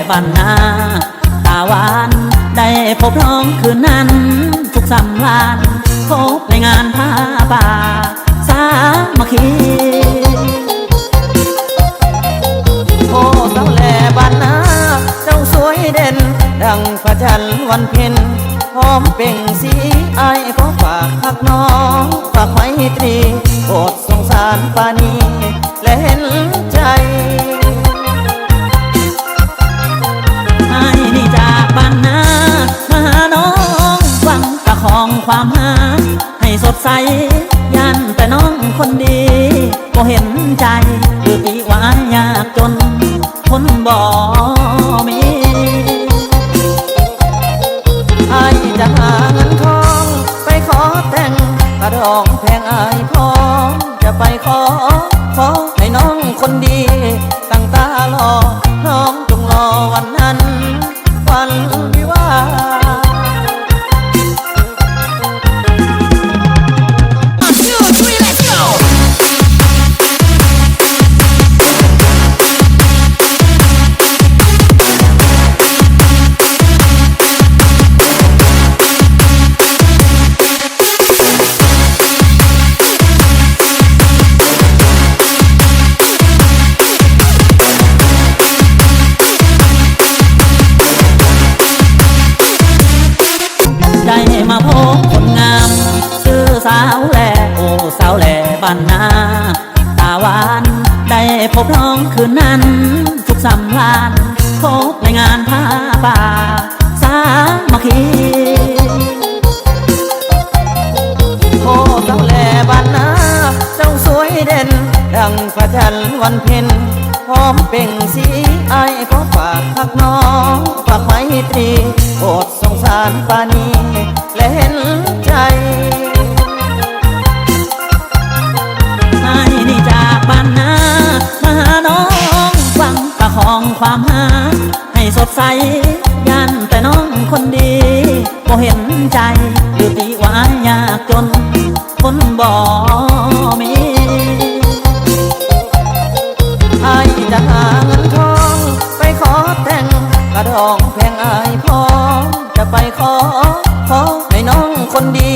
ບ້ານນາຕາຫວານ ໄດ້ພົບນ້ອງຄືນນັ້ນສຸກສຳລານ ພົບໃນງານຜ້າປ່າສາມັກຄີ. ໂອ້ ສາວແລບ້ານນາ ເຈົ້າສວຍເດັ່ນ ດັ່ງພະຈັນວັນເພັນ ພ້ອມເປັ່ງສີ. ອ້າຍຂໍຝາກຮັກນ້ອງ ຝາກໄມຕີ ໂປດສົງສານປານີ ແລະເຫັນໃຈ. ອ້າຍນີ້ຈາກບ້ານນາມາຫານ້ອງ ຫວັງປະຄອງຄວາມຮັກໃຫ້ສົດໃສ ຢ້ານແຕ່ນ້ອງຄົນດີ ບໍ່ເຫັນໃຈ ຫຼືຕິວ່າອ້າຍຍາກຈົນ ຄົນບໍ່ມີ. ອ້າຍຈະຫາເງິນທອງໄປຂໍແຕ່ງ ຄ່າດອງແພງອ້າຍພ້ອມຈະໄປຂໍ ຂໍໃຫ້ນ້ອງຄົນດີ ຕັ້ງຕາລໍ ນ້ອງຈົ່ງລໍວັນນັ້ນ ວັນວິວາ. One, two, three, let's go. ໄດ້ມາພົບຄົນງາມ ຊື່ສາວແລ ໂອ້ ສາວແລບ້ານນາຕາຫວານ ໄດ້ພົບນ້ອງຄືນນັ້ນສຸກສຳລານ ພົບໃນງານຜ້າປ່າສາມັກຄີ. ໂອ້ ສາວແລບ້ານນາ ເຈົ້າສວຍເດັ່ນ ດັ່ງພະຈັນວັນເພັນ ພ້ອມເປັ່ງສີ. ອ້າຍຂໍຝາກຮັກນ້ອງ ຝາກໄມຕີ ໂປດສົງສານປານີ ແລະເຫັນໃຈ. ອ້າຍນີ້ຈາກບ້ານນາມາຫານ້ອງ ຫວັງປະຄອງຄວາມຮັກໃຫ້ສົດໃສ ຢ້ານແຕ່ນ້ອງຄົນດີ ບໍ່ເຫັນໃຈ ຫຼືຕິວ່າອ້າຍຍາກຈົນ ຄົນບໍ່ມີ. ອ້າຍຈະຫາເງິນທອງໄປຂໍແຕ່ງ ຄ່າດອງແພງອ້າຍພ້ອມຈະໄປຂໍ ຂໍໃຫ້ນ້ອງຄົນດີ